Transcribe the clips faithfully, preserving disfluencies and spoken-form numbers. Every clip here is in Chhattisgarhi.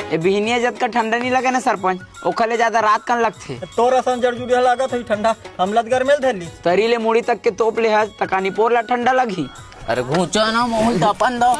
ए बिहनिया जतका ठंडा नी लगे ना सरपंच, ओखर ले जादा रात कन लगथे। तोर असन जरजुरिहा लागत होही ठंडा, हमला त गरमेल धर ली। तरी ले मुड़ी तक के तोप ले हस, त का निपोर ला ठंडा लगही? अरे घूंचा ना, महूं ल तापन दो।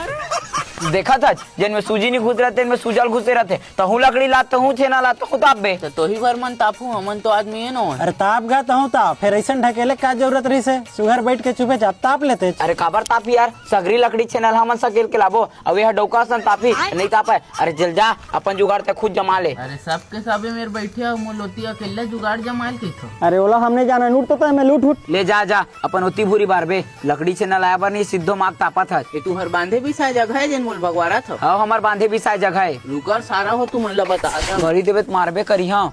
देखत हच, जेन में सूजी नी घुस रथे, तेन में सूजल घुसे रथे। तहूं लकड़ी ला, तहूं छेना ला, तहूं तापबे। त तोही भर मन तापहूं, हमन तो आदमी ए नो। अरे ताप गा, तहूं ताप, फेर अइसन ढकेले का जरूरत रहिसे? सुघर बइठ के चुपे चाप ताप लेते। अरे काबर तापही यार, सगरी लकड़ी छेना ला हमन सकेल के लाबो, अउ एह डौका असन तापही, नइ तापय। अरे चल जा, अपन जुगाड़ ते खुद जमा ले। अरे सबके सबे मेर बइठे हव, मोला ओती अकेल्ला जुगाड़ जमाय ल कहिथव। अरे ओला हम नइ जानन, उठ तो तैं, मैं लूट उठ। ले जा जा, अपन ओती भूरी बारबे, लकड़ी छेना लाय बर नी, सिद्धो माग तापत हस। ए तुंहर बांधे बिसाय जघा ए, जेन मोला भगवारत हव। हव, हमर बांधे बिसाय जघा ए। रुकर सारा हो, तुमन ला बता दा। गरी देबे त मारबे करिहंव।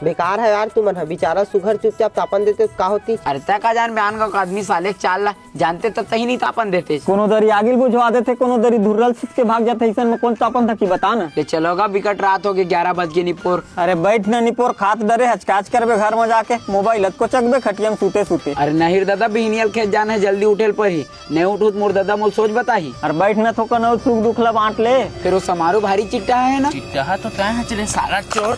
बेकार हे यार तुमन ह, बिचारा सुघर चुपचाप तापन देते त का होतिस? अरे तैं का जानबे आन गाँव के आदमी साले के चाल ला, जानते त तहीं नइ तापन देते। कोनो दरी आगी ल बुझवा देथे, कोनो दरी धुर्रा ल छित के भाग जाथे, अइसन में कोन तापन थकही बता ना। ले चलो गा, बिकट रात होगे, ग्यारह बज गे निपोर। अरे बइठ ना निपोर, खात डरे हचकाच करबे घर म जाके, मोबाइल ल त कोचकबे खटिया म सूते सूते। अरे नहीं रे ददा, बिहनिया ल खेत जाना हे, जल्दी उठे ल परही। नइ उठहूं त मोर ददा मोला सोच बताही। अरे बइठ ना, थोकन अउ सुख दुख ला बांट ले। फेर ओ समारू भारी चिट्टा हे ना? चिट्टा तो तैं हच रे सारा चोर।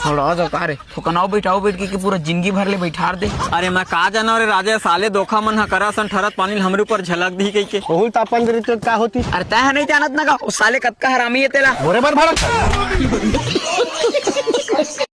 छोड़ा दो का रे, थोकन अउ बइठ, अउ बइठ के, के पूरा जिंदगी भर ले बइठार दे। अरे मैं का जानव रे राजा, साले दोखा मन ह करा असन ठरत पानी ल हमरे ऊपर झलक दिही कहिके। ओहू ल तापन दे रहिते त का होतिस? अरे तैं ह नइ जानत ना का, ओ साले कतका हरामी हे तेला। मोरे बर भड़क।